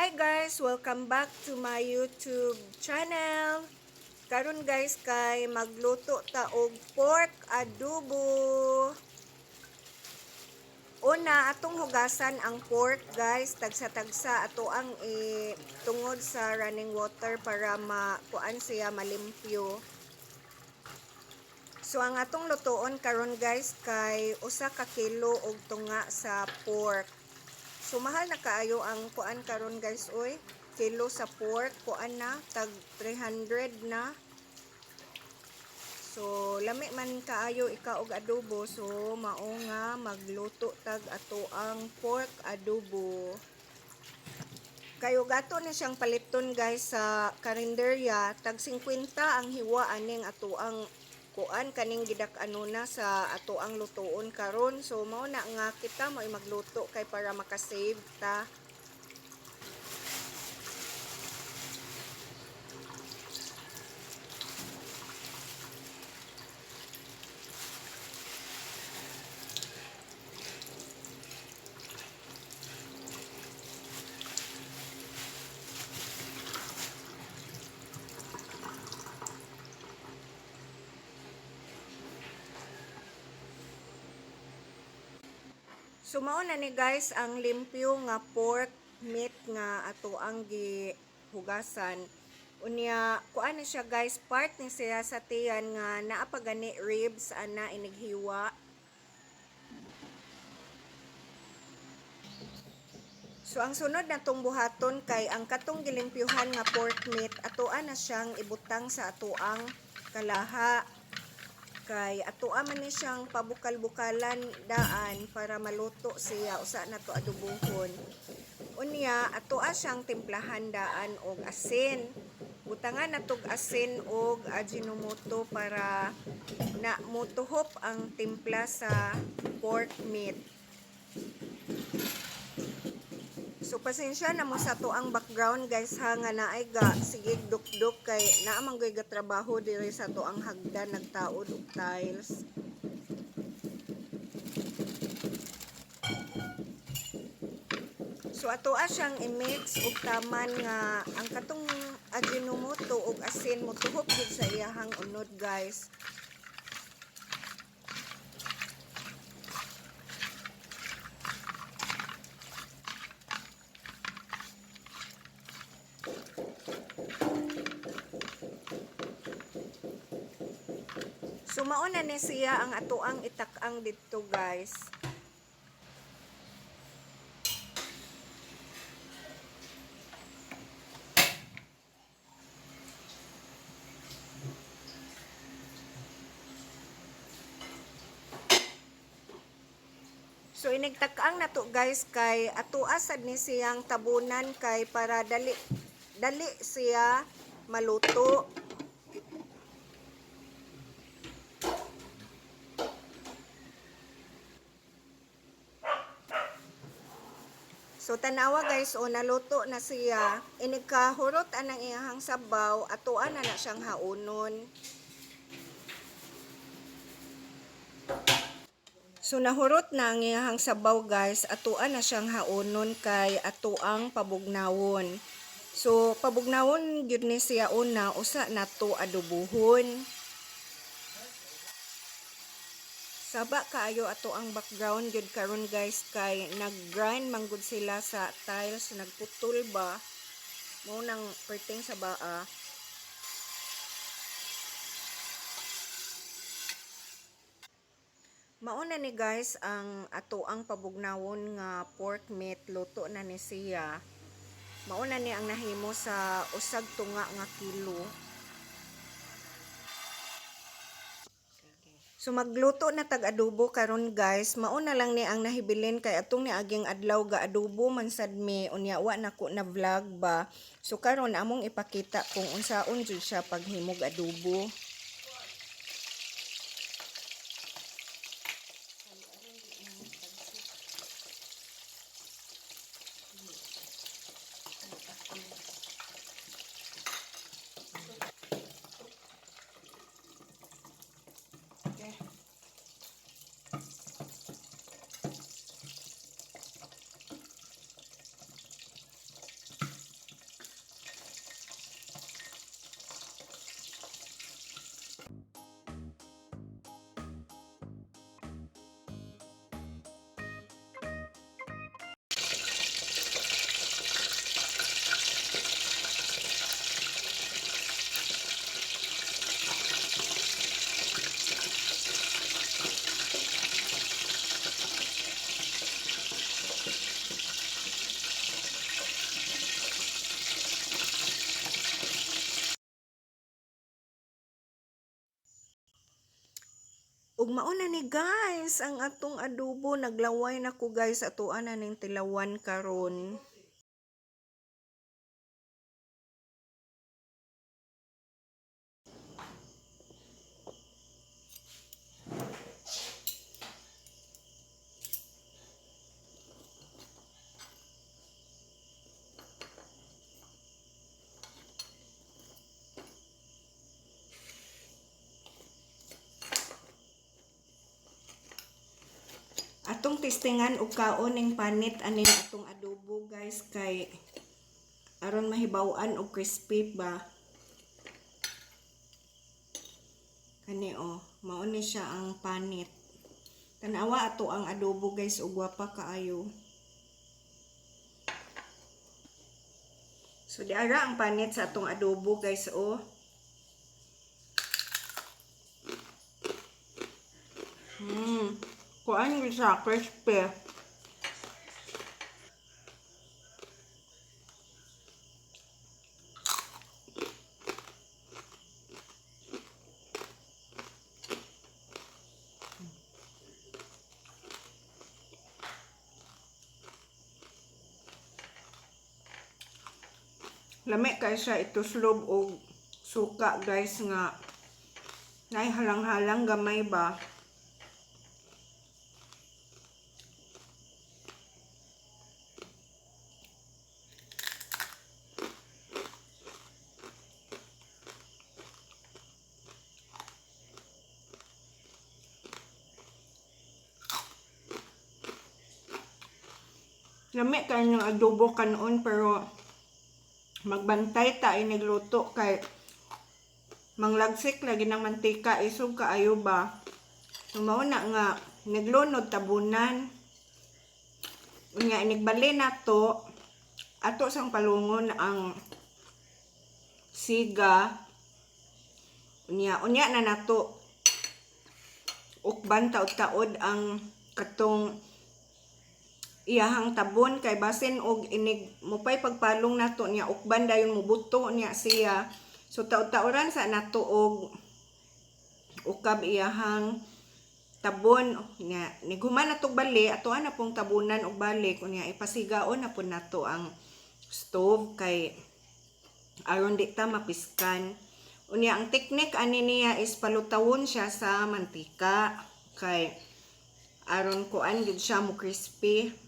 Hi guys! Welcome back to my YouTube channel. Karon guys kay magluto ta og pork adobo. Una, atong hugasan ang pork guys, tagsa-tagsa ato ang tungod sa running water para makuan siya, malimpyo. So ang atong lutuon karon guys kay 1 ka kilo og tunga sa pork. So mahal na kaayo ang kuan karon guys oy. Kilo sa pork kuan na tag 300 na. So lami man kaayo ika og adobo, so mao nga magluto tag ato ang pork adobo. Kayo gato na siyang paliton guys sa karinderya, tag 50 ang hiwa aning ato ang kuan kaning gidak-ano na sa ato ang lutuon karon. So mao na nga kita mo magluto kay para makasave ta. So mao na ni guys ang limpyo nga pork meat nga ato ang gihugasan. Unya kuan ni siya guys, part ni siya sa tiyan nga naa pa gani ribs ana inighiwa. So ang sunod natong buhaton kay ang katong gilimpyuhan nga pork meat, atoa na siyang ibutang sa atoang kalaha kay atoa man ni siyang pabukal-bukalan daan para maluto siya, usa na to adobohon. Unya atoa siyang timplahan daan og asin. Butangan natog asin og Ajinomoto para na motuhop ang timpla sa pork meat. So pasensya na mo sa to ang background guys ha, nga naay ga sige dukduk kay naa man goy gatrabaho diri sa to ang hagdan, nagtaod og tiles. So atoa siyang i-mix og taman nga ang katong Ajinomoto og asin motuhop gid sa iyahang unod guys. So mao na ni siya ang atoang itak-ang didto guys. So inigtak-ang nato guys kay atoa sad ni siyang tabunan kay para dali dali siya maluto. So tanawa guys, o naluto na siya. Inigkahurot anang iyahang sabaw, atoa na na siyang haunon. So nahurot na ang iyahang sabaw guys, atoa na siyang haunon kay atoang pabugnawon. So pabugnawon gyud ni siya una, usa nato adobohon. Saba kaayo ato ang background gyud karon guys kay nag-grind man gud sila sa tiles, nagputol ba mo nang perting sa baa. Mao na ni guys ang ato ang pabugnawon nga pork meat, luto na ni siya. Mao na ni ang nahimo sa usag tunga nga kilo. So magluto na tag adobo karon guys, mao na lang ni ang nahibilin kay atong niaging adlaw ga adobo man sad mi, unya wa na ko na vlog ba. So karon among ipakita kung unsaon jud siya paghimog adobo. Okay. Ug mao na ni, guys, ang atong adobo. Naglaway na ko, guys, atoa na ning tilawan karon. Atong testingan og kaon ning panit aning atong adobo, guys, kay aron mahibaw-an og crispy ba. Kani oh, mao ni siya ang panit. Tanawa ato ang adobo, guys, ug gwapa kaayo. So diara ang panit sa atong adobo, guys, oh. Kuan gyud siya, crispy. Lami kay siya ituslob og suka, guys, nga nay halang-halang gamay ba. Lami kay ng adobo kanon, pero magbantay ta ay nagluto kay manglagsik lagi ng mantika, isog kaayo ba. So, mao na nga naglunod, tabunan. Unya inigbali nato, ato sang palungon ang siga. Unya unya na nato ukban taod-taod ang katong iyahang tabon kay basin og inig mupay pagpalong nato niya, ukban dayon, mubuto niya siya. So taod-taoran sa nato og ukab iyahang tabon. Nya nighuman natog bali, ato na pong tabunan og balik. Unya ipasigaon na pud nato ang stove kay aron di ta mapiskan. Unya ang teknik ani niya is palutawon siya sa mantika kay aron kuan gid siya mo crispy.